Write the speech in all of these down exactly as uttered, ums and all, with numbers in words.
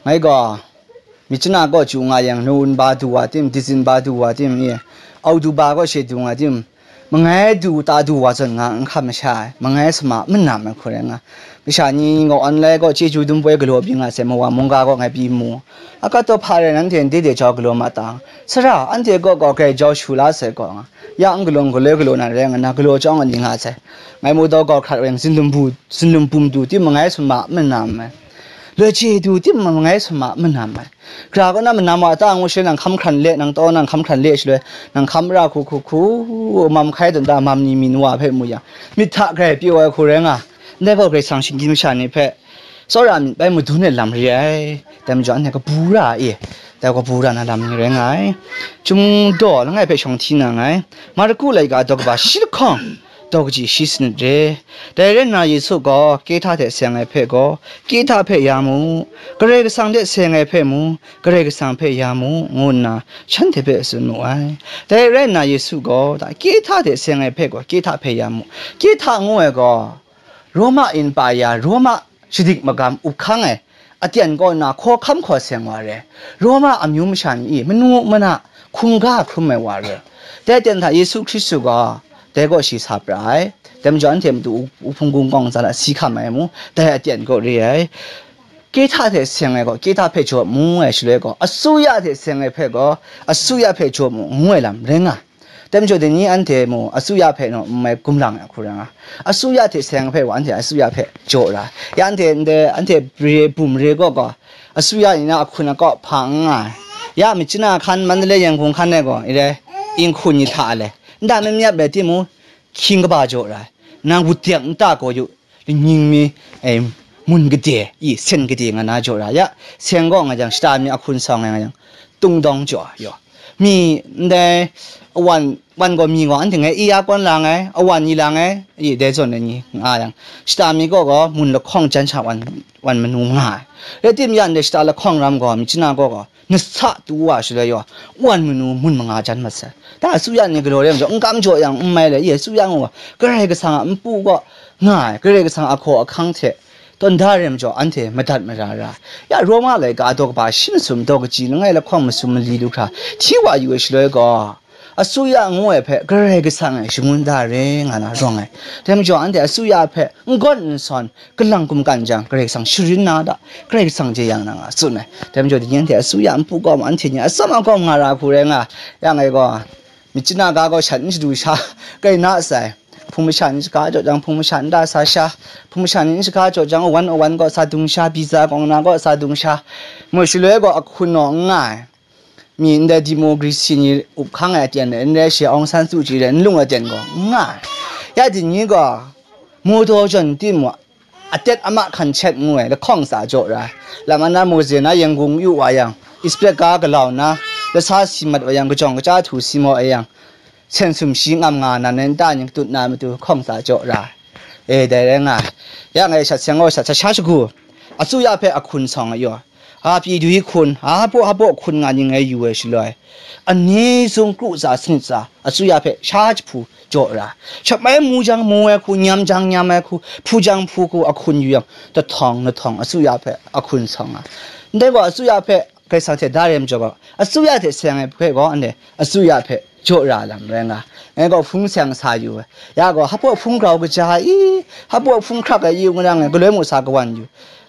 Ngai gaw, myit chana kaw chyu nga yang, November du wa tim, December du wa tim, e, October kaw she du nga tim, mangai du ta du wa zawn nga n hkam masha ai, mangai sama manam ai hku rai nga. Masha ni gaw online kaw chyeju dum poi galaw byin nga sai, mawa mungga kaw ngai pyi mu. Akat taw hpa rai nanhte ndai de jau galaw ma ta, sara anhte kaw gaw grai jau shu la sai kaw nga. Ya n galaw n galoi galaw na rai nga na, galaw chyawng nga ni nga sai. Ngai mu daw gaw hkrat rai, zinlum bu, zinlum bum du tim mangai sama manam ai. Loi chye du tim mangai sama manam ai. Gara kaw na manam wa ta ngu shaloi, nang hkam hkran le, nang taw nang hkam hkran le shaloi, nang hkam ra hku hku hku, mam hkai dan ta mam ni mi nu wa hpe mu yang, myit hta grai pyaw ai hku rai nga. Ndai gaw Karai Kasang shinggyim masha ni hpe tsawra myit bai madun ai lam re ai. Dai majaw anhte kabu ra e, dai kabu ra na lam ni rai nga ai. Chyum daw langai hpe shawng hti na nngai. Marku laika daw kaba shi lahkawng, daw kaji shi sanit re. Dai rai nna Yesu gaw Kehta hte seng ai hpe gaw, Kehta hpe ya mu, Karai Kasang hte seng ai hpe mu, Karai Kasang hpe ya mu, ngu nna shanhte hpe tsun mu ai. Dai rai nna Yesu gaw, Kehta hte seng ai hpe gaw, Kehta hpe ya mu. Kehta ngu ai gaw, Roma Empire, Roma shadik magam up hkang ai, aten kaw na hkaw hkam hkaw seng wa re, Roma amyu masha ni i manu mana hkungga hkrum ai wa re. Dai aten hta Yesu Hkristu gaw dai kaw shi sa pra ai. Dai majaw anhte matu u-, uhpung gungkawng za la si hkam ai mu, dai aten kaw re ai. Kehta hte seng ai gaw Kehta hpe jaw mu ai shaloi gaw, asuya hte seng ai hpe gaw asuya hpe jaw mu ngu ai lam rai nga. Dai majaw dai ni anhte mu asuya hpe naw n mai gumlang ai hku rai nga. Asuya hte seng hpe wa anhte asuya hpe jaw ra. Ya anhte ndai anhte re bum re gaw gaw, asuya ni na ahkun akau hpa n nga ai. Ya myit chana hkan, Mandalay, Yangon hkan e gaw, i rai, inghku ni hta le, nta myit myit rai timung, hkying kaba jaw ra ai. Nang wut dek nta gaw yu, lanying mi, e, mun gade, i, sen gade nga na jaw ra ya. Seng gaw nga jang, shata mi ahkun sawng ai nga jang, tungdawng jaw yaw. Mi ndai awan, wan gaw mi gaw anhte ngai i ya kawn lang ai, awan ni lang ai, i, dai zawn ai ni nga yang, shata mi gaw gaw mun lahkawng jan sha wan, wan manu nga ai. Rai tim ya ndai shata lahkawng ram gaw, myit chana gaw gaw, nasa tu wa shaloi yaw, wan manu mun manga jan mat sai. Da asuya ni galaw re majaw, n kam jaw yang n mai le, i asuya ngu wa, Karai Kasang a npu gaw nga ai, Karai Kasang a hkaw ahkang hte tawn da re majaw, anhte madat mara ra. Ya Roma laika daw kaba shi masum daw kaji langai lahkawng masum mali lu hkra hti wa yu ai shaloi gaw, asuya ngu ai hpe Karai Kasang e shangun da re nga na rawng ai. Dai majaw, anhte asuya hpe n gawn n sawn, kalang gumkan jang, Karai Kasang sharin na da, Karai Kasang jeyang na nga tsun ai. Dai majaw, dai ni anhte asuya npu kawm, anhte ni atsam akawm nga ra hku rai nga, ya ngai gaw, myit chana ga gaw shat n shadu sha, kai na sai. Hpung masha ni shaga jaw jang, hpung masha nta sa sha, hpung masha ni n shaga jaw jang, awan awan gaw sa dung sha, biza kawng na gaw sa dung sha, mu shaloi gaw ahkun naw n nga ai. Mi ndai democracy ni up hkang ai aten rai, n rai shi Aung San Suu Kyi rai n lung ai aten gaw n nga ai. Ya dai ni gaw, Mawdaw jawn timung, atet ama hkan chet ngu ai lahkawng tsa jaw ra ai. Lam ana Mawze na Yangon yu wa yang, Express ga galau na, lasa si mat wa yang, kajawng kaja htu si maw ai yang, sen sum shi ngam nga na, nan ta ning katut na matu hkawng tsa jaw ra ai. E, dai rai nga ai. Ya ngai shat seng gaw shat sat sha shagu, asuya hpe ahkun sawng ai yaw. A pyi dwi hkun, a hpaw hpaw hkun nga ni ngai yu ai shaloi, ani sung kru tsa sanit tsa, asuya hpe sha jahpu jaw ra. Shap mai mu jang mu ai hku, nyam jang nyam ai hku, hpu jang hpu hku ahkun yu yang, tahtawng nahtawng asuya hpe ahkun sawng nga. Ndai gaw asuya hpe Karai Kasang hte da re majaw gaw, asuya hte seng ai hpe gaw, anhte asuya hpe jaw ra lam rai nga. Ngai gaw hpung seng sa yu ai. Ya gaw, hpaw hpung grau kaja i, hpaw hpung hkrak ai i, ngu na ngai galoi mu sa kawan yu.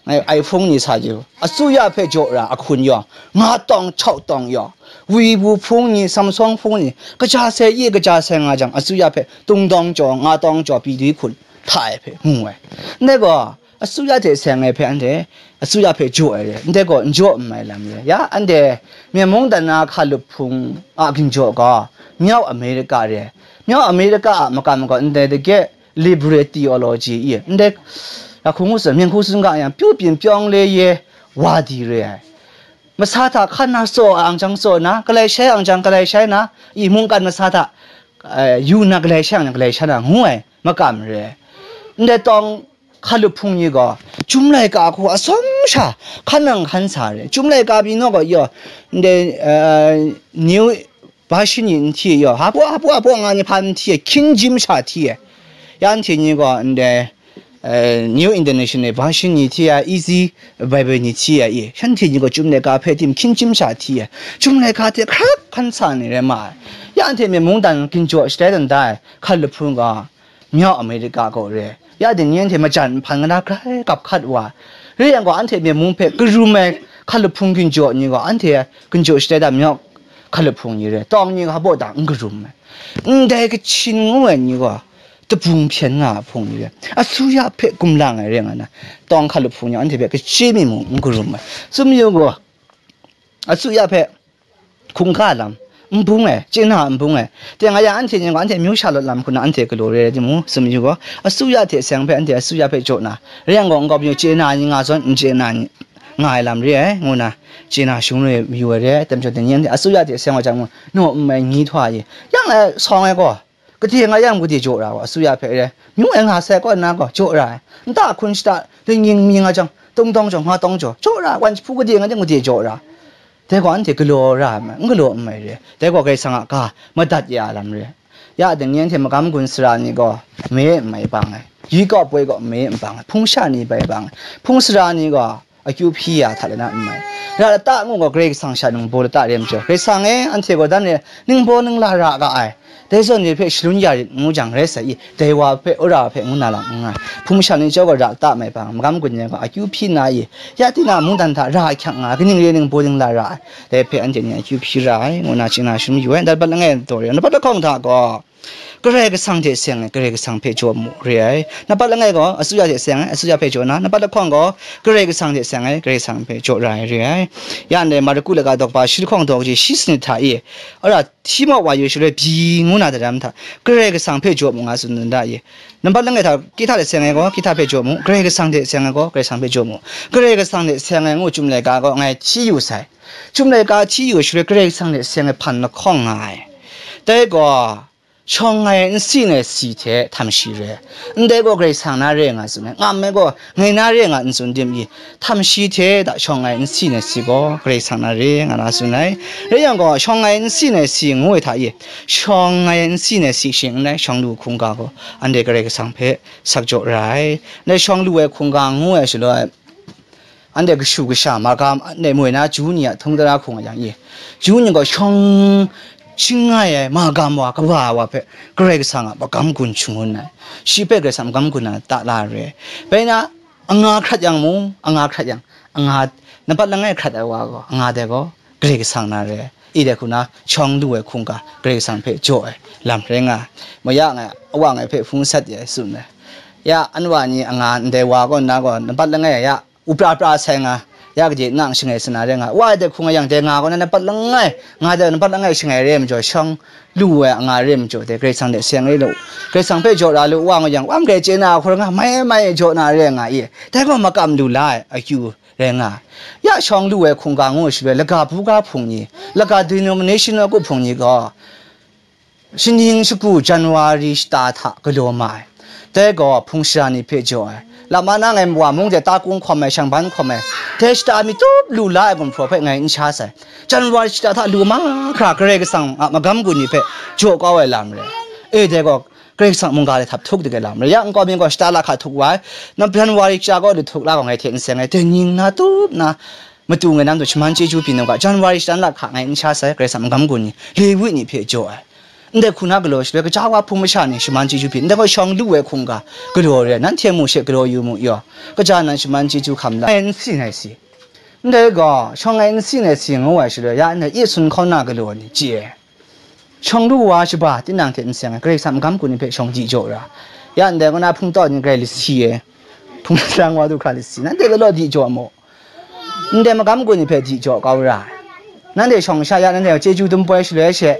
Ngai ai hpung ni sa yu. Asuya hpe jaw ra ahkun yawng, nga tawng, chau tawng yawng, wibu hpung ni, samsawng hpung ni, kaja sai i, kaja sai nga jang, asuya hpe tungdawng jaw, nga tawng jaw, pyi dwi hkun hta ai hpe ngu ai. Ndai gaw, asuya hte seng ai hpe anhte asuya hpe jaw ai re, ndai gaw n jaw n mai lam re. Ya, anhte Myen mungdan na hkalup hpung a ginjaw gaw, Myau Amerika re. Myau Amerika a makam gaw ndai dage liberal theology i, ndai, ya hku ngu tsun, myen hku tsun ga yang, pyu pyin pyawng le ye wa di re ai. Masa hta hkan na tsaw ang jang tsaw na, galai shai ang jang galai shai na, i mungkan masa hta, eh, yu na galai shai ang jang galai shai na ngu ai makam re. Ndai tawng hkalup hpung ni gaw, chyum laika hku atsawm sha hkan nang hkan sa re. Chyum laika pyi naw gaw yaw, ndai, eh, New Version ni n hti yaw, hpaw, hpaw, hpaw nga ni hpa n hti ai, hkying jim sha hti ai. Ya n hti ni gaw, ndai, New International Version ni hti ai, Easy Bible ni hti ai, shanhte ni gaw Chyum laika hpe tim hkyin chyim sha hti ai, Chyum laika hte hkrak hkan sa ni rai ma ai. Ya anhte myi mungdan ginjaw shatai dan da ai hkat lahpung gaw, Myaw America kaw re, ya dingnyeng hte majan nhpan nga na grai gap hkat wa, re yang gaw, anhte myi mung hpe karum ai hkat lahpung ginjaw ni gaw, anhte ginjaw shatai da myaw hkat lahpung ni re, tawng ni gaw hpa baw da n karum ai. Ndai Kachin ngu ai ni gaw, tabung hpyen nga ai hpung ni re, asuya hpe kumlang ai re nga na, tawng hkat lahpung ni anhte hpe kachye mi mung n karum ai. Tsun yu gaw, asuya hpe hkungga lam n bung ai, chye na n bung ai. Teng a yang anhte ning gaw, anhte amyu sha lawt lam hku na anhte galaw re ai timung, tsun yu gaw, asuya hte seng hpe anhte asuya hpe jaw na, re yang gaw, nkau mi chye na ni nga zawn, n chye na ni nga ai lam re ai, ngu na, chye na shung yu ai re ai. Tem chyawm, dingnyeng hte asuya hte seng wa jang, naw n mai nyi htwa ye, yang lai sawng ai gaw, gade nga yang gade jaw ra gaw, asuya hpe re, myu ai nga sai kaw nna gaw, jaw ra ai. Nta hkun shata, dingnying mi nga jang, tungtawng jaw, nga tawng jaw, jaw ra ai, wan jahpu gade nga jang gade jaw ra ai. Dai gaw anhte galaw ra ai mai, n galaw n mai re. Dai gaw Karai Kasang a ga madat ya ai lam re. Ya dingnyeng hte magam gun sara ni gaw, me n mai bang ai. Yi kaw poi gaw me n bang ai. Hpung sha ni bai bang ai. Hpung sara ni gaw, akyu hpyi ya hta le na n mai. Ra lata ngu gaw Karai Kasang sha ningbaw lata re ai majaw, Karai Kasang e, anhte gaw dan re ningbaw ningla ra ga ai. Dai zawn ni hpe shalun ya rit ngu jang rai sai i, dai wa hpe, wora hpe ngu na lam n nga ai. Hpung masha ni chyawm gaw ra lata mai bang, magam gun ni gaw akyu hpyi na i, ya tinang mungdan hta ra ahkyak nga ai, kaning re ningbaw ningla ra ai. Dai hpe anhte ni akyu hpyi ra ai, ngu na chye na shung yu ai. Nambat langai daw re ai, nambat lahkawng hta gaw, Karai Kasang hte seng ai, Karai Kasang hpe jaw mu re ai. Nambat langai gaw, asuya hte seng ai, asuya hpe jaw na, nambat lahkawng gaw, Karai Kasang hte seng ai, Karai Kasang hpe jaw ra ai re ai. Ya ndai Marku laga daw kaba shi lahkawng daw kaji shi sanit hta i, ara hti maw wa yu shaloi byi ngu na daram hta, Karai Kasang hpe jaw mu nga tsun dan da i. Nambat langai hta, kihta hte seng ai gaw, kihta hpe jaw mu, Karai Kasang hte seng ai gaw, Karai Kasang hpe jaw mu. Karai Kasang hte seng ai ngu Chyum laika gaw ngai hti yu sai. Chyum laika hti yu shaloi Karai Kasang hte seng ai hpan lahkawng nga ai. Dai gaw, shawng ai nsi nai si hte htam shi re. Ndai gaw Karai Kasang na re nga tsun ai, ngam ai gaw ngai na re nga n tsun dim i, htam shi hte da shawng ai nsi nai si gaw Karai Kasang na re nga na tsun ai. Rai yang gaw, shawng ai nsi nai si ngu ai hta i, shawng ai nsi nai si shing n rai, shawng lu hkungga gaw anhte Karai Kasang hpe sak jaw ra ai. Ndai shawng lu ai hkungga ngu ai shaloi, anhte kashu kasha magam, anhte moi na ju ni a htung tara hkung a yang e, ju ni gaw shawng shingai ai magam wa kaba ai wa hpe Karai Kasang a magam gun shangun ai, shi hpe Karai Kasang magam gun na ta la re ai. Bai na, anga hkrat yang mung, anga hkrat yang, anga nampat langai hkrat ai wa gaw, anga dai gaw Karai Kasang na re ai. I dai hku na, shawng lu ai hkungga Karai Kasang hpe jaw ai lam rai nga ai. Maya ngai, awa ngai hpe hpung sat ya ai tsun ai. Ya, anwa ni anga ndai wa gaw, nna gaw nampat langai ya, upra pra sai nga, ya gade nang shangai sana rai nga, wa ai dai hku nga yang, dai nga gaw na nampat langai, nga dai nampat langai shangai re ai majaw, shawng lu ai anga re ai majaw, dai Karai Kasang hte seng re lu, Karai Kasang hpe jaw ra lu, wa nga yang, wa mare chye na hkawr nga, mai mai jaw na re nga i, dai gaw makam lu la ai akyu rai nga ai. Ya shawng lu ai hkungga ngu shaloi, laga buga hpung ni, laga denominational group hpung ni gaw, shaning shagu January shata hta galaw ma ai. Dai gaw hpung sara ni hpe jaw ai. Lama na ngai wa mung de ta kung hkawm ai, shangban hkawm ai, dai shata mi tup lu la ai gumhpraw hpe ngai n sha sai. January shata hta lu mahkra Karai Kasang a magam gun ni hpe jaw kau ai lam rai. E, dai gaw Karai Kasang mungga de htap htuk de ai lam rai. Ya nkau mi gaw shata lahka htuk wa ai. Na January shata gaw lu htuk la gaw ngai hte n seng ai. Dai ning na tup na, matu ngai nam tu shaman chyeju byin u ga, January shata lahka ngai n sha sai, Karai Kasang magam gun ni, Lewi ni hpe jaw ai. Ndai hku na galaw shaloi, kaja wa hpung masha ni shaman chyeju byin, ndai gaw shawng lu ai hkungga galaw re ai, nanhte mu she galaw yu mu yaw, kaja nan shaman chyeju hkam la, ngai n si nai si. Ndai gaw, shawng ai n si nai si ngu ai shaloi, ya ndai Yesu nhkauna galaw ni chye ai. Shawng lu wa shaba, tinang hte n seng ai, Karai Kasang magam gun ni hpe shawng di jaw ra. Ya ndai kaw na hpung tawt ni grai lasi e. Hpung lang wa du hkra lasi, nanhte galaw di jaw mu. Ndai magam gun ni hpe di jaw kau ra. Nanhte shawng sha ya, nanhte chyeju dum poi shaloi she,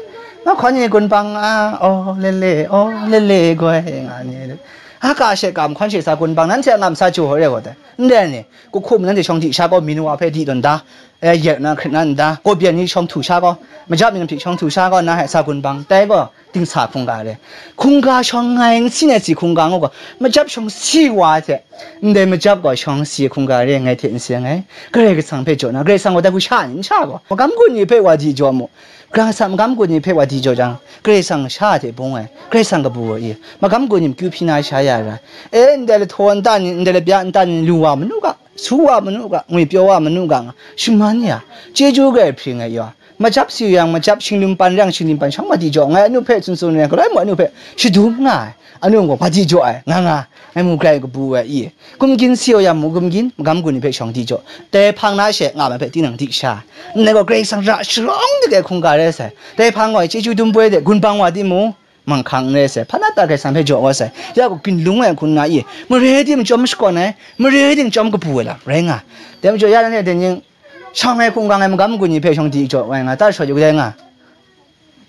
mahkawn ni gun bang a, aw lele, aw lele goi, nga ni. A ka she kam hkawn she sa gun bang, nanhte a ngam sa jaw re gaw dai. Ndai ni, Kuhkum nanhte shawng di sha gaw, min wa hpe di tawn da, e, yet na hkrit na n da, kaw byen ni shawng htu sha gaw, majap ni nam hte shawng htu sha gaw, na hpe sa gun bang, tai gaw, dingsa hkungga re. Hkungga shawng ai n si nai si hkungga ngu gaw, majap shawng si wa hte, ndai majap gaw shawng si hkungga re, ngai hte n seng ai. Karai Kasang hpe jaw na, Karai Kasang gaw dai hku sha ni n sha gaw, magam gun ni hpe wa di jaw mu. Karai Kasang magam gun ni hpe wa di jaw jang, Karai Kasang sha hte bung ai, Karai Kasang kabu ai, magam gun ni makyu hpyi na sha ya, ai ra. E, ndai lahtaw nta ni, ndai labya nta ni lu wa manu ga, su wa manu ga, ngwi pyaw wa manu ga nga, shaman ya, chyeju grai hpring ai yaw, majap si yang majap, shinglim pan rang shinglim pan shang madi jaw, ngai anu hpe tsun tsun rang, galoi mu anu hpe shadum nga ai, anu gaw madi jaw ai, nga nga, ngai mu grai kabu ai i. Gumgin si yang mu gumgin, magam gun ni hpe shawng di jaw, dai hpang na she nga ma hpe tinang di sha, ndai gaw Karai Kasang ra sharawng de ai hkungga rai sai, dai hpang gaw chyeju dum poi de gun bang wa di mu, manghkang n rai sai, hpa na ta Karai Kasang hpe jaw kau sai, ya gaw ginlung ai hku nna i, mare ting chyawm shakawn ai, mare ting chyawm kabu ai lam rai nga. Dai majaw ya nanhte dai ning, shang ai hkungga ai magam gun ni hpe shawng di jaw ai nga, ta shawt yu kadai nga,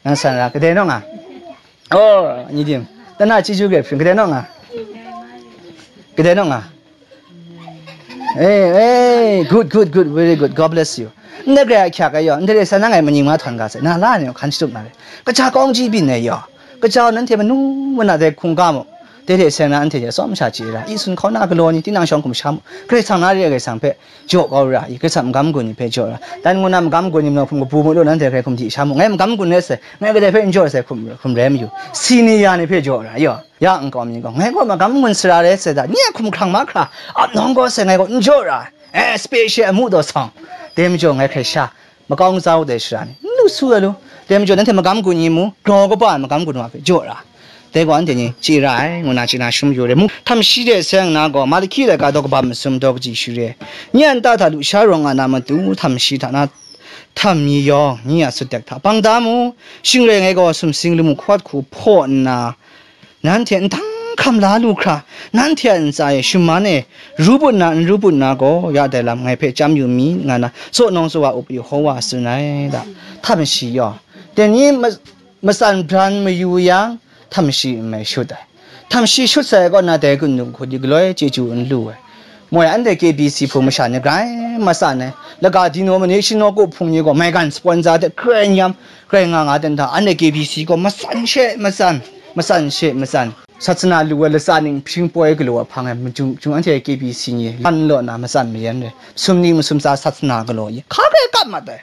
nang san ra, kadai naw nga? Oh, ni tim, tana chyeju grai hpring, kadai naw nga? Kadai naw nga? Hey, hey, good, good, good, very good. God bless you. Ndai grai ahkyak ai yaw, ndai re san na ngai maning ma htawn ga sai, na la ni hkan shatup na re. Kaja kawng ji byin ai yaw, kaja nanhte manu mana dai hkungga mu, dai re sai na anhte hte tsawm sha chye ra, i sun hkauna galaw ni, tinang shawng hkum sha mu, Karai Kasang na re ai Karai Kasang hpe jaw kau ra, i Karai Kasang magam gun ni hpe jaw ra. Dan ngu na magam gun ni mung hkum kabu mu lu, nanhte hkrai hkum di sha mu, ngai magam gun rai sai, ngai kadai hpe n jaw sai hkum, hkum rai mayu, senior ni hpe jaw ra, yaw. Ya nkau mi gaw, ngai gaw magam gun sara rai sai da, nye a hkum hkrang mahkra, ap nawng gaw sai ngai gaw n jaw ra, eh, special amu daw sang, dai majaw ngai hkrai sha, makau n tsau dai shara ni, n lu su ai lu, dai majaw nanhte magam gun ni mu, grau kaba ai magam gun wa hpe jaw ra, dai gaw anhte ni chye ra ai, ngu na chye na shum yu re mu. Htam shi de seng na gaw, Malaki laika daw kaba masum daw kaji shi re, nye a nta hta lusha rawng nga na matu, htam shi hta na htam mi yawng, nye a sut dek hta bang da mu, shing rai ngai gaw sumsing lamu hkawt hku hpaw nna, nanhte ndang hkam la lu hkra, nanhte a ntsa e shaman e ru bun na, n ru bun na gaw, ya dai lam ngai hpe chyam yu mi, nga na, tsaw nawng tsaw wa up Yehowa tsun ai da. Htam shi yaw, dai ni ma-, matsan bran mayu yang, htam shi n mai shut ai. Htam shi shut sai kaw na, dai gun dung hku di galoi chyeju n lu ai. Moi anhte K B C hpung masha ni grai matsan ai, laga denomination nawku hpung ni gaw maigan sponsor hte grai nyam, grai nga nga dan hta, anhte K B C gaw matsan she matsan, matsan she matsan. Sasana lu ai latsa ning hpring poi galaw ai hpang e, majung jung anhte K B C ni lan law na matsan mayan re, sum ni masum tsa sasana galaw i, hka hkrai kap mat ai.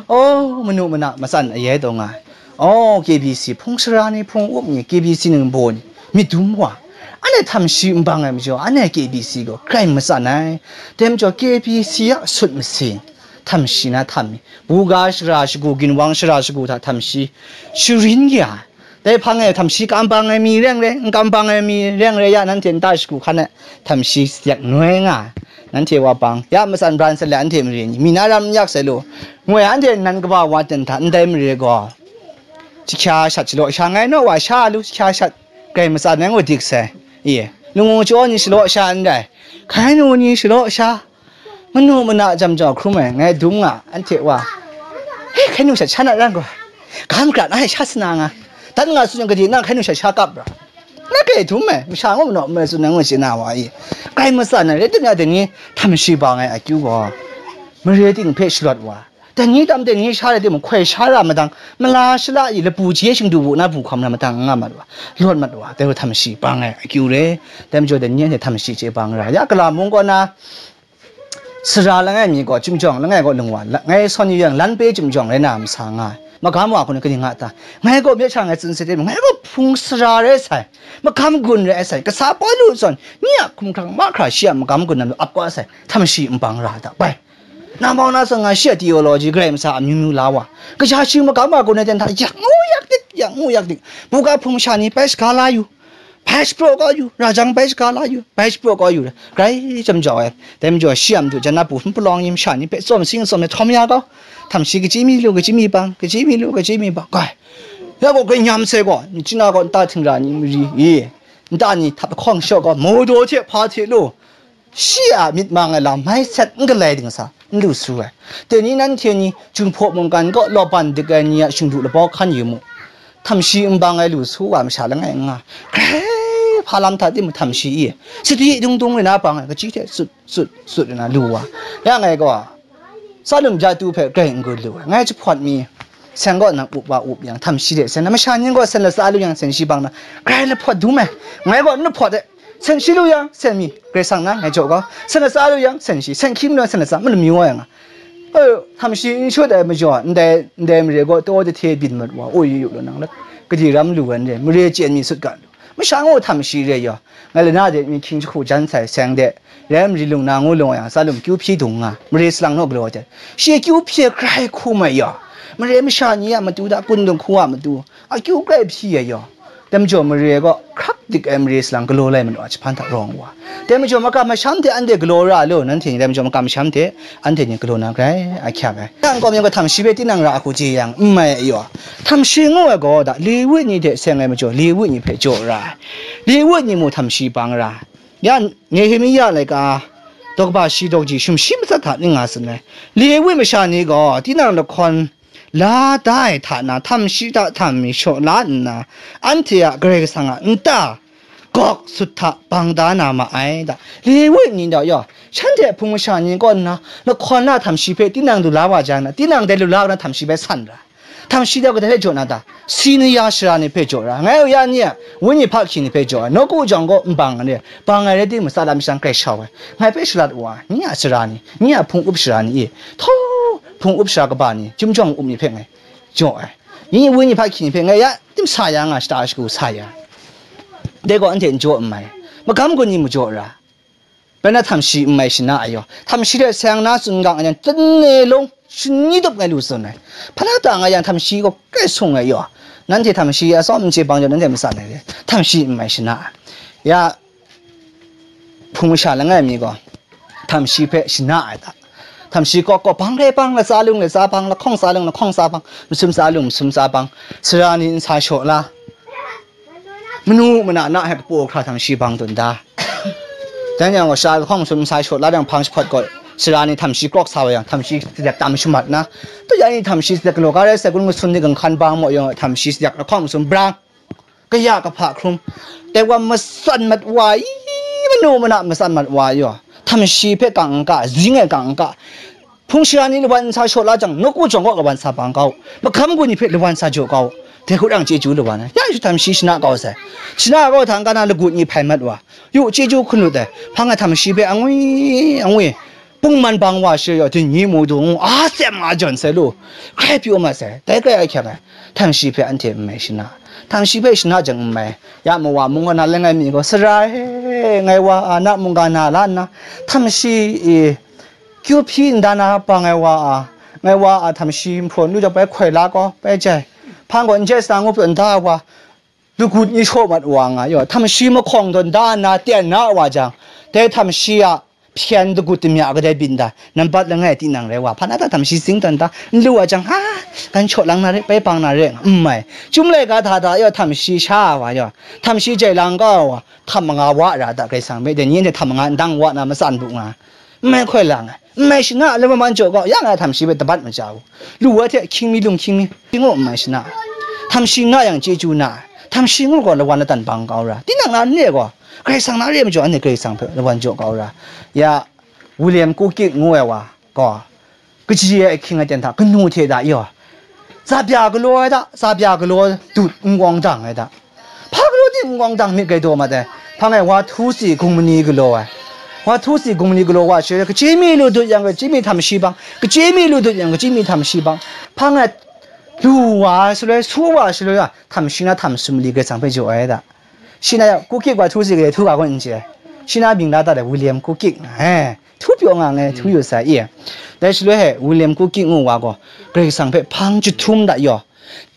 Oh, manu mana matsan ayai taw nga ai. Oh, K B C hpung sara ni, hpung up ni, K B C ningbaw ni, myit dum wa, anhte htam shi n bang ai majaw, anhte K B C gaw grai matsan ai. Dai majaw K B C a sut masing, htam shi na htam mi, buga shara shagu, ginwang shara shagu hta htam shi sharin ya, dai hpang e htam shi kam bang ai mi reng re, n kam bang ai mi reng re, ya nanhte nta shagu hkan e htam shi yak noi nga, nanhte wa bang, ya matsan bran sai le, anhte mare ni, mi na ram n yak sai lu, ngoi anhte nan kaba wa ten hta ndai mare gaw, jahkya shat shalaw sha ngai naw wa sha lu, jahkya shat grai matsan nang wa dik sai, i, lungu chyaw ni shalaw sha ndai, hkai nu ni shalaw sha, manu mana jam jau hkrum ai, ngai dum nga, anhte wa, he, hkai nu shat sha na ran gaw, ga magrat na he sha sana nga, dan nga tsun yang gade na hkai nu shat sha kap ra, na kai dum ai, masha ngu manaw mai tsun ai ngu chye na wa i, grai matsan ai, rai tim ya dai ni, htam shi bang ai akyu gaw, mare ting hpe shalawt wa, dai ni tam dai ni sha rai timung, hkoi sha ra madang, mala shala i lapu hte shingdu wu na bu hkawm na madang nga mat wa, lawt mat wa, dai wa htam shi bang ai akyu re, dai majaw dai ni anhte htam shi chye bang ra, ya gala mung kaw na, sara langai mi gaw, chyum jawng langai gaw lung wa, la-, ngai sawn yu yang, lan pe chyum jawng rai na masa nga ai. Magam wa hku ni kaning nga ta? Ngai gaw myit sha ngai tsun se de, ngai gaw hpung sara rai sai, magam gun rai sai, kasa Pawlu zawn, nye a hkumhkrang mahkra shi a magam gun lam ap kau sai, htam shi n bang ra da bai. Namau na zawn nga shi a theology, Karai Masa a amyu myu la wa, kaja shi magam wa gun ai ten hta, yak ngu yak dik, yak ngu yak dik, buga hpung sha ni bai shaga la yu, bai shapraw kau yu, rajang bai shaga la yu, bai shapraw kau yu, grai jam jau ai. Dai majaw shi a matu jan na bu hpun palawng yin masha ni hpe tsawm sing tsawm ai htawm ya kau. Htam shi kachyi mi lu, kachyi mi bang, kachyi mi lu, kachyi mi bang, grai. Ya gaw grai nyam sai gaw, nchina gaw nta htingra ni mari i, nta ni htap lahkawng shaw gaw, mawdaw hte hpa hte lu, shi a myit mang ai lam mai sat n galai ding sa, n lu su ai. Dai ni nanhte ni, Jinghpaw mungkan kaw lawban dik ai ni a shingdu labau hkan yu mu. Htam shi n bang ai lu su wa masha langai n nga, grai hpa lam hta timung htam shi i, sadi dung dung rai na bang ai, kachyi hte sut, sut, sut rai na lu wa. Ya ngai gaw, Tsalum ja tu hpe grai n gun lu ai. Ngai jahpawt mi, seng kaw nang up wa up yang, htam shi de sen na, masha ning gaw sen latsa lu yang, sen shi bang na, grai lahpawt dum ai. Ngai gaw n lahpawt de, sen shi lu yang, sen mi, Karai Kasang na ngai jaw gaw, sen latsa lu yang, sen shi, sen hkying lu yang, sen latsa, malam yu wa yang a. E, htam shi n shut ai majaw, ndai, ndai mare gaw taw dahte byin mat wa, oi yu yu lu nang, kadi ram lu ai n re, mare chyen mi sut ga lu. Masha ngu htam shi re yaw, ngai lana de mi hkying jahku jan sai seng de, rem ri lung na ngu lung yang, tsa lum kyu hpyi dung nga, mare salang naw galaw de, shi kyu hpyi grai hku mai yaw, mare masha ni a matu da, kun dung hku a matu, akyu grai hpyi ya yaw. Dai majaw mare gaw hkrak dik ai mare salang galaw lai manu a jahpan hta rawng wa. Dai majaw makam masham hte anhte galaw ra lu, nanhte ni dai majaw makam masham hte anhte ni galaw na grai ahkyak ai. Nang kawm yang gaw htam shi hpe tinang ra a hku chye yang, n mai ai yaw. Htam shi ngu ai gaw da, Lewi ni hte seng ai majaw, Lewi ni hpe jaw ra ai. Lewi ni mu htam shi bang ra ai. Ya, Nehemia laika, daw kaba shi daw kaji, shum shi matsat hta ning nga tsun ai. Lewi masha ni gaw, tinang lahkawn la da ai hta na, htam shi hta htam mi shaw la nna, anhte a Karai Kasang a nta gawk sut hta bang da na ma ai da. Lewi ni daw yaw, shanhte hpung masha ni kaw nna, lahkawn la htam shi hpe tinang lu la wa jang na, tinang dai lu la na htam shi hpe san ra. Htam shi daw kadai hpe jaw na ta? Sinaia sara ni hpe jaw ra. Ngai u ya ni a, wenyi hpa hkying ni hpe jaw ai. Nawku jawng gaw n bang ai re. Bang ai rai timung, matsa lam shang grai shau ai. Ngai hpe shalat wa, ni a sara ni, ni a hpung up sara ni e, htaw, hpung up sara kaba ni, chyum jawng up ni hpe ngai jaw ai. Ni wenyi hpa hkying ni hpe ngai ya tim sa ya nga, shata shagu sa ya. Dai gaw anhte n jaw n mai. Magam gun ni mu jaw ra. Bai na htam shi n mai shana ai yaw. Htam shi hte seng na tsun ga nga yang, tane long shani dup ngai lu tsun ai. Hpa na ta nga yang htam shi gaw kai sung ai yaw. Nanhte htam shi atsawm n chye bang jaw, nanhte matsan ai re. Htam shi n mai shana ai. Ya, hpung masha langai mi gaw, htam shi hpe shana ai ta. Htam shi kaw kaw, bang re bang, latsa lung latsa bang, lahkawng tsa lung lahkawng tsa bang, masum tsa lung masum tsa bang, sara ni n sa shaw la. Manu mana na hek kapaw hkra htam shi bang dun da. Dan yang gaw, sha lahkawng masum n sa shaw la dang hpang jahpawt gaw, sara ni htam shi krawk sa wa yang, htam shi sadek tam shamat na, tu ya ni htam shi sadek galaw ga rai sai, gun kasun ni ganhkan bang maw yang, htam shi sadek lahkawng masum brang, kaya kahpa hkrum, dai wa matsan mat wa i, manu mana matsan mat wa yaw, htam shi hpe kang n ka, zing e kang n ka, hpung sara ni lawan n sa shaw la jang, nawku jawng kaw lawan sa bang kau, magam gun ni hpe lawan sa jaw kau, dai hku rang chyeju lawan ai. Ya, htam shi shana kau sai. Shana kau hta n-ga na lagut ni hpai mat wa. Yu, chyeju hkun lut ai. Hpang a htam shi hpe angwi, angwi, pungman bang wa shi yaw, dingnyi mu dung, a sem nga jawn sai lu. Hkrai pyaw mat sai. Dai hkrai ahkyak ai. Htam shi hpe anhte n mai shana. Htam shi hpe shana jang n mai. Ya, mawa mungga na langai mi gaw, sara e, ngai wa a na mungga na la nna, htam shi e, kyu hpyi nda na bang ai wa a, ngai wa a htam shi nhprawn lu jang bai hkoi la gaw, bai jai. Hpang gaw n jai sa ngu pyaw nda ai wa, lagut ni shaw mat wa nga yaw, htam shi mahkawng tawn da nna ten na wa jang, dai htam shi a hpyen lagut damya kadai byin da, nambat langai tinang rai wa, hpa na ta htam shi zing tawn da, n lu wa jang, ha, gan shaw lang na re, bai bang na re, n mai. Chyum laika hta hta yaw, htam shi sha wa yaw, htam shi jai lang kau wa, htam manga wa ra da, Karai Kasang hpe, dai ni anhte htam manga n dang wa na matsan bu nga, n mai hkoi lang ai. N mai shana, lawan man jaw kau, ya nga htam shi hpe dabat maja u. Lu wa hte hkying mi lung hkying mi, shi ngu n mai shana. Htam shi na yang chyeju na ai. Htam shi ngu gaw lawan latan bang kau ra. Tinang na n re gaw, Karai Kasang na re majaw, anhte Karai Kasang hpe lawan jaw kau ra. Ya, William Kukik ngu ai wa gaw, kaji ai ahkying aten hta, kanu hte da yaw, tsabya galaw ai da, tsabya galaw dut n-gawng dang ai da. Hpa galaw tim n-gawng dang myit gai daw mat ai. Hpang e wa htu si gung mani galaw ai. Wa htu si gung mani galaw wa shi, kachyi mi lu dut yang, kachyi mi htam shi bang, kachyi mi lu dut yang, kachyi mi htam shi bang. Hpang e lu wa shaloi, su wa shaloi, a htam shi na htam sumali Karai Kasang hpe jaw ai da. Shi na ya, Kukik wa htu si gade htu ga gaw n chye ai. Shi na mying la dat ai, William Kukik nga ai. Htu pyaw nga ngai, htu yu sai i. Dai shaloi he, William Kukik ngu wa gaw, Karai Kasang hpe hpang jahtum da yaw,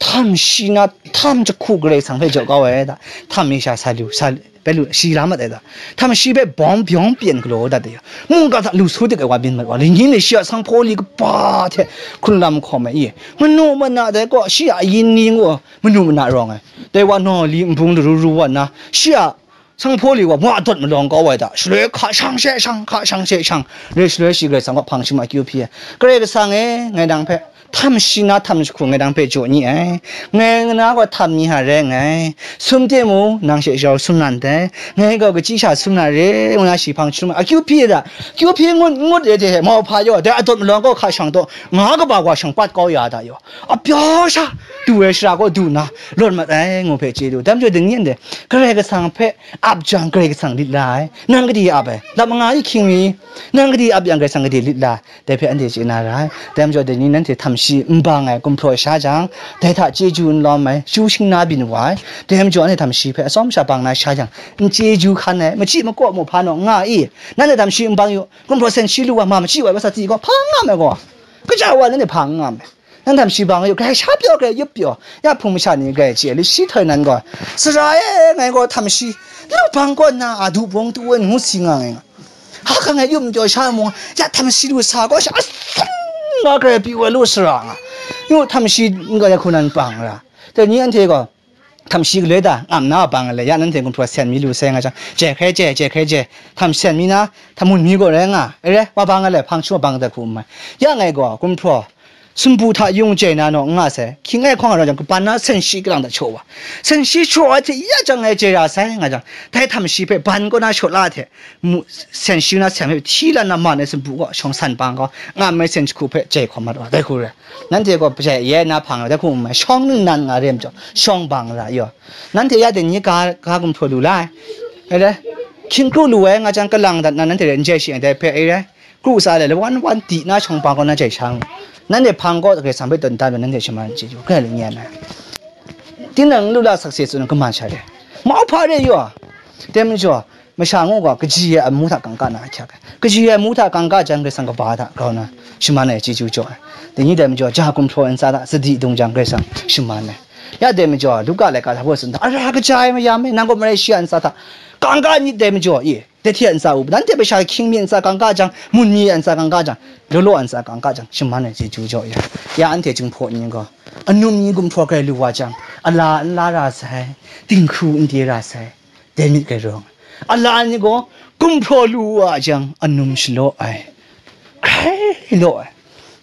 htam shi na htam jahku Karai Kasang hpe jaw kau ai da, htam mi sha sa lu, sa, bai lu, shi la mat ai da, htam shi hpe bawng byawng pyen galaw dat ai yaw, mungga hta lu su dik ai wa byin mat wa, lingyi ni shi a sanghpaw li kaba hte hkrun lam hkawm ai i, manu mana dai gaw shi a ayin ni ngu, manu mana rawng ai. Dai wa naw li nbung laru ru wa nna, shi a sanghpaw li wa ma dawt malawng kau ai da, shaloi hka shang she shang, hka shang she shang, re shaloi shi Karai Kasang kaw hpang shim akyu hpyi ai. Karai Kasang e, ngai nang hpe htam shi na htam jahku ngai nang hpe jaw ni ai. Ngai nga na gaw htam ni hta rai nngai. Sum timung, nang she jau sum nan dai. Ngai gaw kachyi sha sum na re, ngu na shi hpang shim akyu hpyi ai da. Kyu hpyi ngut, ngut e de he, mauhpa yaw, dai adawt malawng kau hka shang taw, nga kaba wa shang pat kau ya da yaw. Apyaw sha, du ai shara gaw du nna, lawt mat ai, ngu hpe chye lu. Dai majaw, dingyan de, Karai Kasang hpe ap jang, Karai Kasang lit la ai. Nang gade ap ai? Lam manga i hkying mi? Nang gade ap yang, Karai Kasang gade lit la ai? Dai hpe anhte chye na ra ai. Dai majaw, dai ni nanhte htam shi n bang ai gumhpraw sha jang, dai hta chyeju n lawm ai, chyu shing na byin wa ai, dai majaw anhte htam shi hpe atsawm sha bang na sha jang, n chyeju hkan ai, machyi makaw mu hpa naw n nga i? Nanhte htam shi n bang yu, gumhpraw sen shi lu wa ma machyi wa ai, masa ti gaw hpa n nga ai gaw, kaja wa nanhte hpa n nga ai. Nan htam shi bang yu, grai sha pyaw, grai yup pyaw, ya hpung masha ni grai chye ai, li shi htoi nan gaw, sara e, ngai gaw htam shi lu bang kaw nna, a du bawng tu ai ngu si nga ai nga. Ha hkang e yum jaw sha mung, ya htam shi lu sa gaw sha asung nga grai pyi wa lu sara nga. Yu htam shi n ga ya hku nan bang ra. Dai ni anhte gaw, htam shi galoi da, ngam na bang le, ya nanhte gumhpraw sen mi lu sai nga jang, jai hkrai jai, jai hkrai jai, htam sen mi na, htam mun mi gaw rai nga, e re, wa bang le, hpang shu bang da hku n mai. Ya ngai gaw, gumhpraw, sumpu hta yung jai na naw n nga sai, hkying e hkawng ai rau jang, kaban na sen shi kalang da chaw wa. Sen shi chaw ai hte ya jang ngai jai ra sai, nga jang, dai htam shi hpe ban kaw na shaw la hte, mu, sen shi na sen hpe hti lan na man ai sumpu gaw, shawng san bang gaw, ngam ai sen jahku hpe jai hkawm mat wa, dai hku re. Nanhte gaw, jai ye na hpang ai, dai hku n mai, shawng ningnan nga re majaw, shawng bang ra yaw. Nanhte ya dai ni ga, ga gumhpraw lu la ai. E re, hkying kru lu ai nga jang, kalang dat na nanhte re n jai shi ai, dai hpe, e re, kru sa le, lawan wan di na shawng bang gaw na jai sha ngu. Nanhte hpang gaw Karai Kasang hpe tawn dan ai, nanhte shaman chyeju, grai lung yan ai. Tinang lu la sakse tsun ai, kaman sha re. Mau hpa re yaw. Dai majaw, masha ngu gaw, kaji ai amu hta kangka na ahkyak ai. Kaji ai amu hta kangka jang, Karai Kasang kaba hta grau na, shaman ai chyeju jaw ai. Dai ni dai majaw, ja gumhpraw ntsa hta sadi dung jang, Karai Kasang shaman ai. Ya dai majaw, Luka laika hta hpaw tsun hta, ara kaja ai mayam e, nang gaw marai shi a ntsa hta, kangka myit dai majaw, i, dai hte a ntsa u, nanhte masha hkying mi a ntsa kangka jang, mun mi a ntsa kangka jang, law law a ntsa kangka jang, shaman ai chyeju jaw ya. Ya anhte Jinghpaw ni gaw, anum ni gumhpraw grai lu wa jang, ala n la ra sai, dinghku n de ra sai, dai myit grai rawng ai. Ala ni gaw gumhpraw lu wa jang, anum shalaw ai, hkrai law ai.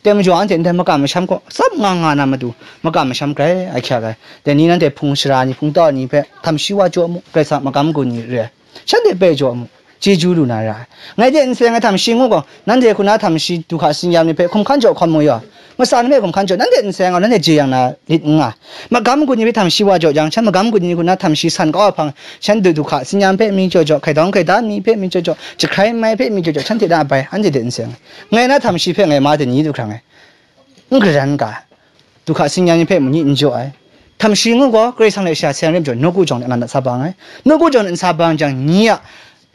Dai majaw, anhte ndai makam masham gaw tsap nga nga na matu, makam masham grai ahkyak ai. Dai ni nanhte hpung shara ni, hpung tau ni hpe htam shi wa jaw mu, Karai Kasang magam gun ni re ai. Shanhte bai jaw mu, chyeju lu na ra ai. Ngai de n seng ai htam shi ngu gaw, nanhte hku na htam shi du hka tsin-yam ni hpe hkum hkan jaw hkawm mu yaw. Matsan hpe hkum hkan jaw, nanhte n seng gaw, nanhte jeyang na lit n nga. Magam gun ni hpe htam shi wa jaw jang, shan magam gun ni hku na htam shi san kau ai hpang, shan du du hka tsin-yam hpe mi jaw jaw, hkaidawng hkaida mi hpe mi jaw jaw, jahkrai mai hpe mi jaw jaw, shanhte na bai, anhte de n seng ai. Ngai na htam shi hpe ngai ma de ni du hkrang ai. N garan ga, du hka tsin-yam ni hpe mung ni n jaw ai. Htam shi ngu gaw, Karai Kasang hte sha seng rim jaw, nawku jawng de nga na sa bang ai. Nawku jawng de n sa bang jang, ni a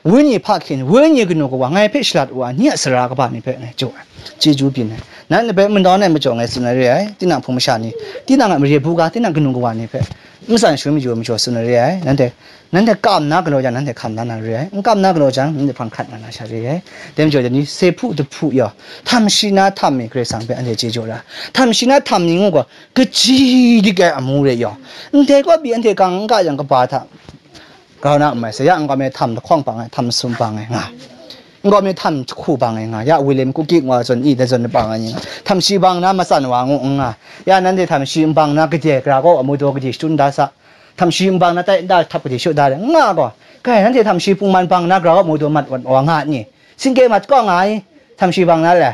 wenyi hpa hkyen, wenyi kanu kawa ngai hpe shalat wa, ni a sara kaba ni hpe ngai jaw ai. Chyeju byin ai. Nan hpe manawn ai majaw ngai tsun ai re ai. Tinang hpung masha ni, tinang a mare buga, tinang kanu kawa ni hpe matsan shangun mayu ai majaw tsun ai re ai. Nanhte Nanhte kam na galaw jang, nanhte hkam la na re ai. N kam na galaw jang, nanhte hpang hkrat nga na sha re ai. Dai majaw, dai ni se hpu dahpu yaw, htam shi na htam mi Karai Kasang hpe anhte chye jaw ra. Htam shi na htam mi ngu gaw, kaji dik ai amu re yaw. Ndai kaw pyi anhte kang n ka yang kaba hta, grau na n mai sai, ya n gaw me htam lahkawng bang ai, htam masum bang ai nga. N gaw me htam jahku bang ai nga. Ya William Kuki ngu ai zawn, i dai zawn bang ai ni nga. Htam shi bang na matsan wa ngu n nga. Ya nanhte htam shi n bang na gade, gara kaw amu daw gade shatun da sa. Htam shi n bang na tai nta htap gade shaw da le, n nga gaw, kai, nanhte htam shi pungman bang na grau a mu daw mat wat wa nga ni? Singke mat kaw nga ai, htam shi bang na le?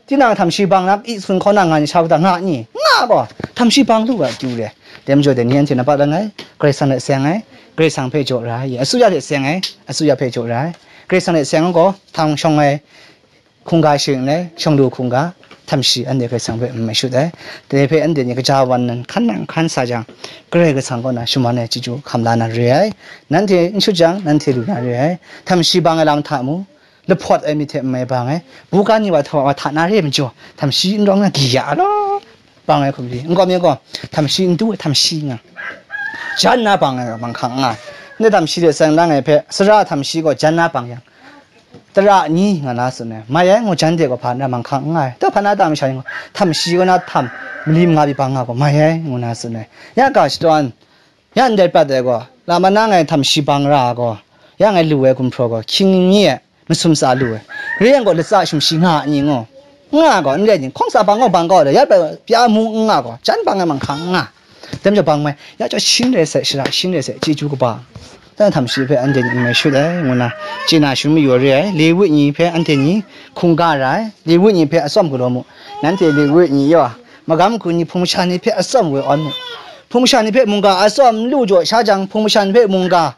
Tinang htam shi bang na i sun hkaw na nga ni sha u ta nga ni? N nga gaw, htam shi bang lu ga akyu le? Dai majaw dai ni anhte na pa langai, Karai Kasang hte seng ai, Karai Kasang hpe jaw ra ai, asuya hte seng ai, asuya hpe jaw ra ai, Karai Kasang hte seng gaw, htang shawng ai, hkungga shing ai, shawng lu hkungga, htam shi anhte Karai Kasang hpe n mai shut ai. Dai hpe anhte ni kaja wan nan hkan nang hkan sa jang, Karai Kasang kaw na shaman ai chyeju hkam la na re ai. Nanhte n shut jang, nanhte lu na re ai. Htam shi bang ai lam hta mu, lahpawt ai myit hte n mai bang ai. Buga ni wa hta wa hta na re ai majaw, htam shi n rawng na gyi ya law. Bang ai hkum ri, n gaw mi gaw, htam shi n du ai htam shi nga. Jan na bang ai, bang hkang n nga. Ndai htam shi de tseng lang ai hpe, sara htam shi gaw jan na bang yang, tara ni nga na tsun ai, mai ai ngu jan de gaw hpa na bang hkang n nga ai. Dai hpa na ta masha ni gaw, htam shi gaw na htam, mali manga pyi bang nga gaw, mai ai ngu na tsun ai. Ya ga shadawn, ya ndai prat ai gaw, la ma na ngai htam shi bang ra ai gaw, ya ngai lu ai gumhpraw gaw, hkying ni ai, masum tsa lu ai. Re yang gaw, latsa shum shi nga a ni ngu? Nga gaw, n rai ni, hkawng tsa bang gaw bang gaw le, ya bai pya mu n nga gaw, jan bang ai manghkang n nga. Dai majaw bang mai, ya chyawm shin rai sai, shara shin rai sai, chyeju kaba. Dan htam shi hpe anhte ni n mai shut ai, ngu na, chye na shangun mayu re ai, Lewi ni hpe anhte ni hkungga ra ai, Lewi ni hpe atsawm galaw mu. Nanhte Lewi ni yaw, magam hku ni hpung masha ni hpe atsawm woi awn mu. Hpung masha ni hpe mungga atsawm n lu jaw sha jang, hpung masha ni hpe mungga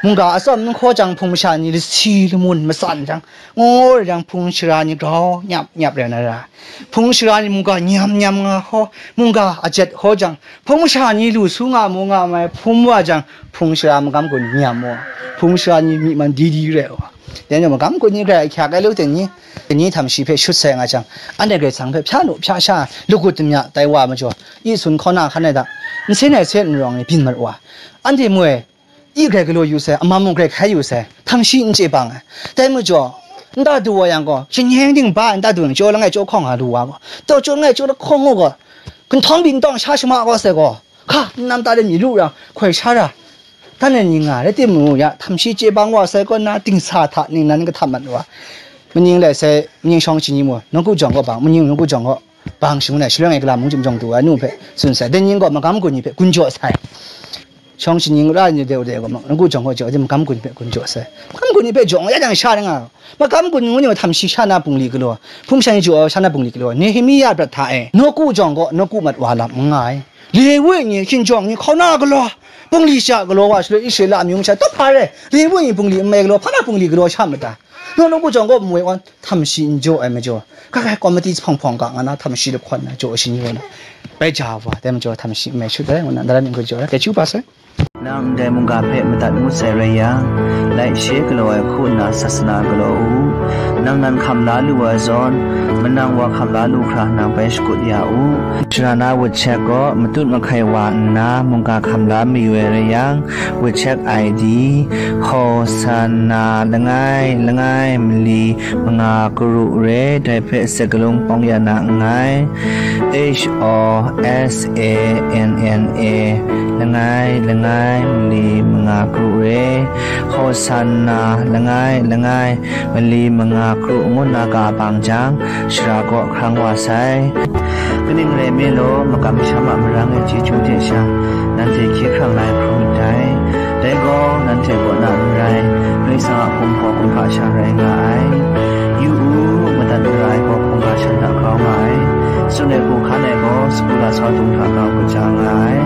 Mungga atsawm n hkaw jang, hpung masha ni lasi lamun matsan jang, ngaw ngaw rai jang, hpung shara ni grau nyap nyap rai na ra. Hpung shara ni mungga nyam nyam nga hkaw, mungga ajet hkaw jang, hpung masha ni lu su nga mu nga mai hpum wa jang, hpung shara magam gun nyam wa, hpung shara ni myi man di di rai wa. Dai ni magam gun ni grai ahkyak ai lu ten ni, ni htam shi hpe shut sai nga jang, anhte Karai Kasang hpe hpya nu hpya sha, lagut damya tai wa majaw, i sun hkaw na hkan ai da, nsen ai se nrawng ni byin mat wa. Anhte moi, i grai galaw yu sai, amam mung grai hkai yu sai, htam shi n chye bang ai. Dai majaw, nta du wa yang gaw, shanheng ding ba nta du yang, chyaw langai chyaw hkawng a lu wa gaw, taw chyaw langai chyaw lahkawng u gaw, ginhtawng bintawng sha shama gaw sai gaw, hka, n nam ta de mi lu yang, hkoi sha ra, tan ai ni nga, rai timung, ya, htam shi chye bang wa sai kaw na, dingsa hta ningnan kahtam mat wa, maning lai sai, maning shawng chyenik mu, nawku jawng gaw bang, maning nawku jawng gaw bang shangun ai, shaloi ngai gala mung chyum jawng du ai nu hpe tsun sai, dai ning gaw magam gun ni hpe gun jaw sai. Shawng chyenik ra ni deu deu gaw, nawku jawng gaw jaw, magam gun ni hpe gun jaw sai. Magam gun ni hpe jawng ya jang sha ring nga, magam gun ngu ni htam shi sha na bungli galaw, hpung shan jaw sha na bungli galaw, Nehemia prat hta e, nawku jawng gaw nawku mat wa lam n nga ai. Lewi ni, hkinjawng ni, hkauna galaw, bungli sha galaw wa shaloi, Israela amyu masha tawp hpa rai, Lewi ni bungli n mai galaw, hpa na bungli galaw sha mada? Nawku jawng gaw mawi wan, htam shi n jaw ai majaw, ka kai komiti hpawng hpawng ga nga na, htam shi lahkawn na, jaw shi ni wa na, bai ja wa, dai majaw htam shi n mai shut ai, ngu na, ndai rai myit hkun jaw ai, kai chu pa sai. Nang ndai mungga hpe madat ngut sai rai yang, laishe galaw ai hku nna sasana galaw u. Nang nan hkam la lu ai zawn, manang wa hkam la lu hkra nang bai shakut ya u. Shara na wut chek gaw matut mahkai wa nna mungga hkam la mayu ai rai yang, wut chek I D, Hosanna langai langai mali manga karu re, dai hpe sakalung pawng ya na nngai. H O S A N N A, langai langai mali manga karu re, Hosanna langai langai mali manga karu ngu na ga bang jang, shara kaw hkrang wa sai. Kaning rai me law, makam masham a marang e chyeju hte sha, nanhte hkye hkrang la ai hkrum myit dai. Dai gaw, nanhte kaw na n rai, Karai Kasang a hpung hkaw hkungga sha rai nga ai. Yu u, madat mara ai gaw hkungga shan hta grau nga ai. Tsun ai hku hkan ai gaw, sagu lasau dung hta grau kaja nga ai.